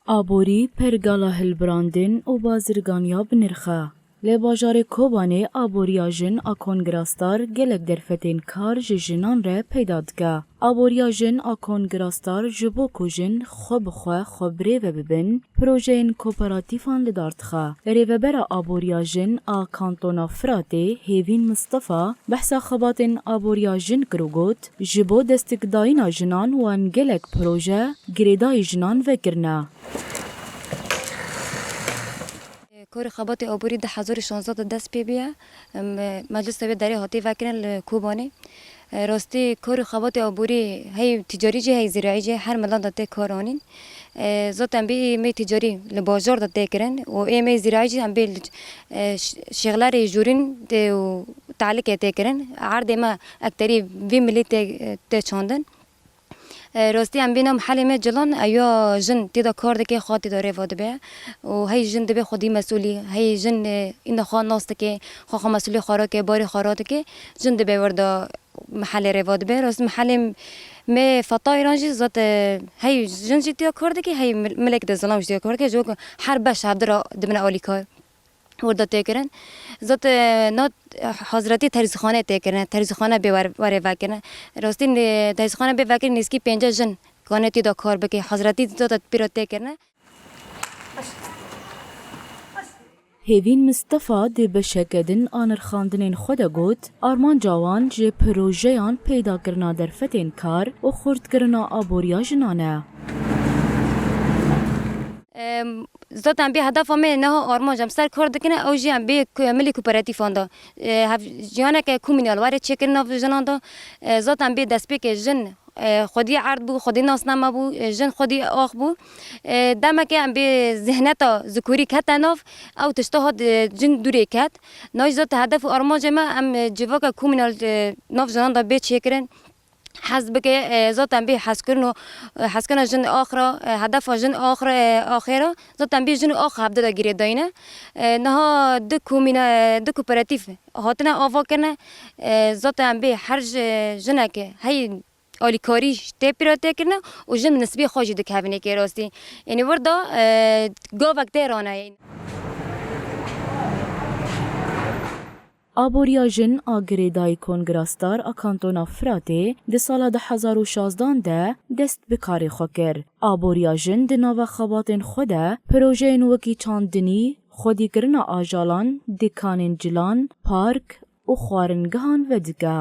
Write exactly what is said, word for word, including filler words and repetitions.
Aborî pergala hilbirandin û bazirganiya binirx e. Li bajarê Kobanê aboriya jin a Kongra Star gelek derfetên kar ji jinan re peyda dike. Aboriya jin a Kongra Star ji bo ku jin xwe bi xwe xwe birêve bibin, projeyên kooperatîfan li dar dixe. Rêvebera aboriya jin a Kantona Firatê Hêvîn Mistefa behsa xebatên aboriya jin kir û got, ji bo destekdayîna jinan wan gelek proje girêdayî jinan vekirine. Karê xebatê aborî du hezar û şanzdeh de dest pê bûye. Em, e, meclisa wê derê hatiye vekirin li Kobanê. E, rastî karê xebatê aborî hey ticarî jî hey zîraî jî her milan de tê kar anîn. E, zaten bê ê me ticarî li bajar de tê kirin û ê me zîraî jî em bê li, e, ş-, şêxlerê jûrîn tê û tehlike tê kirin. Erdê me ekterî vî milî tê, tê çandin. E, rastî em bîna mihelê me Cilan, ew ya jin tê de kar dike, xwe tê de rêva dibe. Û hey jin dibe xwedî mesûlî, hey jin, e, îna xwe nas dike, xwe xwe mesûlî xwe re dike, barê xwe re dike, jin dibe wir de mihelê rêva dibe. Rast mihelê me Fetayran jî zat, e, hey jin jî tê de kar dike, hey mil-, milek de zilam jî tê de kar dike. Ji bo ku her beş hevdi re dibine alîkar. Orada tê kirin. Zat, e, na, e, hazretî terzîxane tê kirin, terzîxane bê wer-, werê vekirin. Rastî, e, terzîxane bê vekirin nêzkî pêncî jin kanetî de kar bike. Hazretî zat pîra tê kirin. Hêvîn Mistefa di beşeke din a nirxandinên xwe de got, armanca wan ji projeyan peydakirina derfetên kar û xurtkirina aboriya jinan e. Em, Zaten bê hedefa me niha armanc em ser kar dikine, ew jî em bê ku-, milî kooperatîfan de, e, hev-, jiyaneke komînal were çêkirin nav jinan de. E, zaten bê destpêkê jin, e, xwedî erd bû, xwedî nasname bû, e, jin xwedî ax bû. E, demeke em bê zihneta zikurî kete nav, ew tişta hat, e, jin dûrê ket. Nayî zaten hedef û armancê me em, e, civaka komînal, e, nav jinan de bê çêkirin. Hez bike, e, zaten bê hezkirin û, e, hezkirina jin axira, e, hedefa jin axira, e, axêra, zaten bê jin û ax hevdi de girêdayî ne. E, niha du komîne, e, du kooperatîf hatine ava kirine. E, zaten bê her ji, jineke hey alîkarî tê pîra tê kirine û jin bi nisbê xwe jî dikevine kê rastî. Yanî wir de, e, gavek tê rane. Aboriya jin a girêdayî Kongra Star a Kantona Firatê di sala du hezar û şazdan de dest bi karê xwe kir. Aboriya jin di nava xebatên xwe de projeyên wekî çandinî, xwedîkirina ajalan, dikanên cilan, park û xwaringehan vedike.